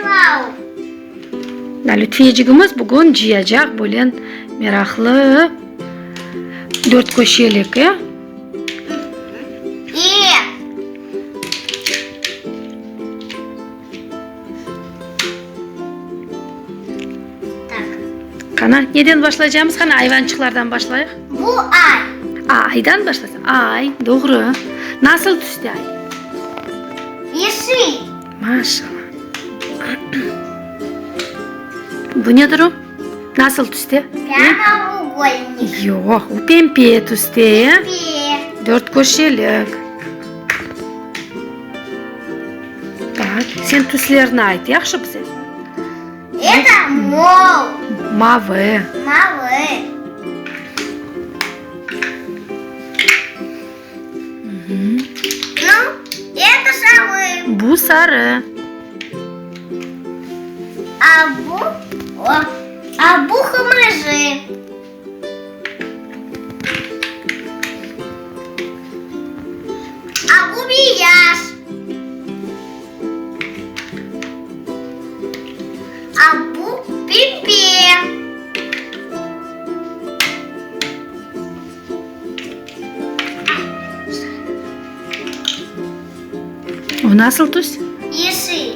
Vau! Da, Lütfiyecigimiz bugün cıyacaq böylen meraqlı dörtköşelik, e? E! Tak. Qana, neden başlaycamız? Qana, ayvançıqlardan başlayıq. Bu ay. A, aydan başlasaq. Ay, doğru. Nasıl tüste ay? Yeşil. Maşallah. Bu nedir o? Nasıl tüste? Prямоугольник. Yoq, o pempe tüste. Pempe. Dörtköşelik. Tak, sen tüslerni ayt, yahşı bize. Это mor. Mavı. Mavı. Nu, это sarı. Bu sarı. A bu, a bu qırmızı. A bu beyaz. A bu pembe. O nasıl tüs? Yeşil.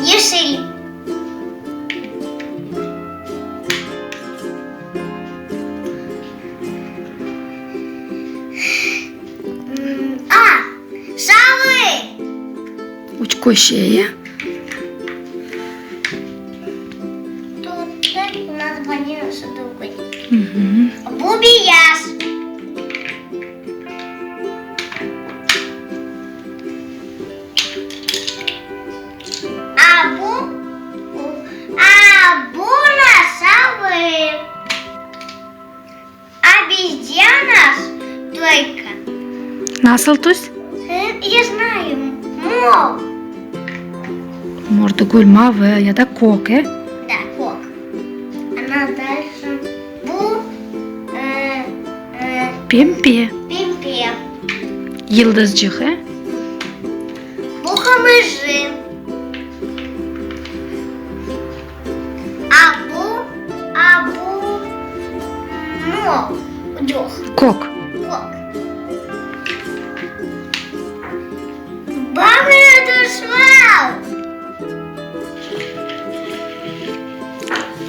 Yeşil. A, sarı. Üç köşe, e? Bu beyaz. A bu, a bu sarı. Obezyanas только. Nasıl tüs? Ya znayım, mor. Mor tügül, mavı ya da kök, e? Da, kök. Ana дальше. Bu e, e, Pempe. Pempe. Yıldızcıq, e? Bu qırmızı. A bu, a bu mor, yoq. Kök. Kök. Bağırışlar!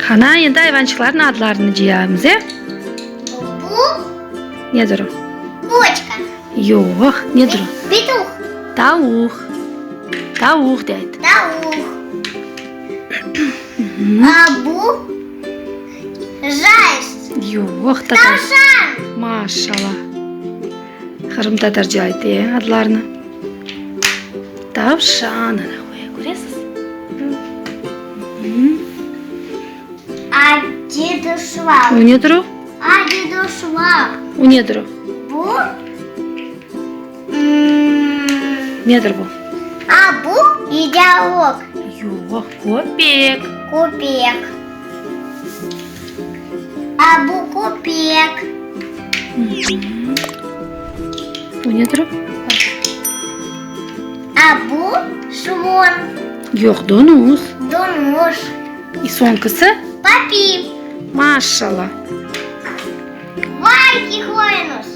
Qana, endi ayvançıqlarnıñ adlarını cıyamız, e? Bu. Nedir o? Qoçka. Yoq, nedir o? Petuh. Tavuq. Tavuq de ayt. Tavuq. A bu zayets. Yoq, tatar. Tavşan. Maşallah. Qırımtatarca ayt, e, adlarını. Tavşan, ana, köresiz? A deduşval. O nedir o? A deduşval. O nedir o? Bu Nedir bu? A bu yedialog. Yoq, köpek. Köpek. A bu köpek. O nedir o? A bu slon. Yoq, donuz. Donuz. İ soñkisi? Papi. Maşallah. Vay, kihloynus.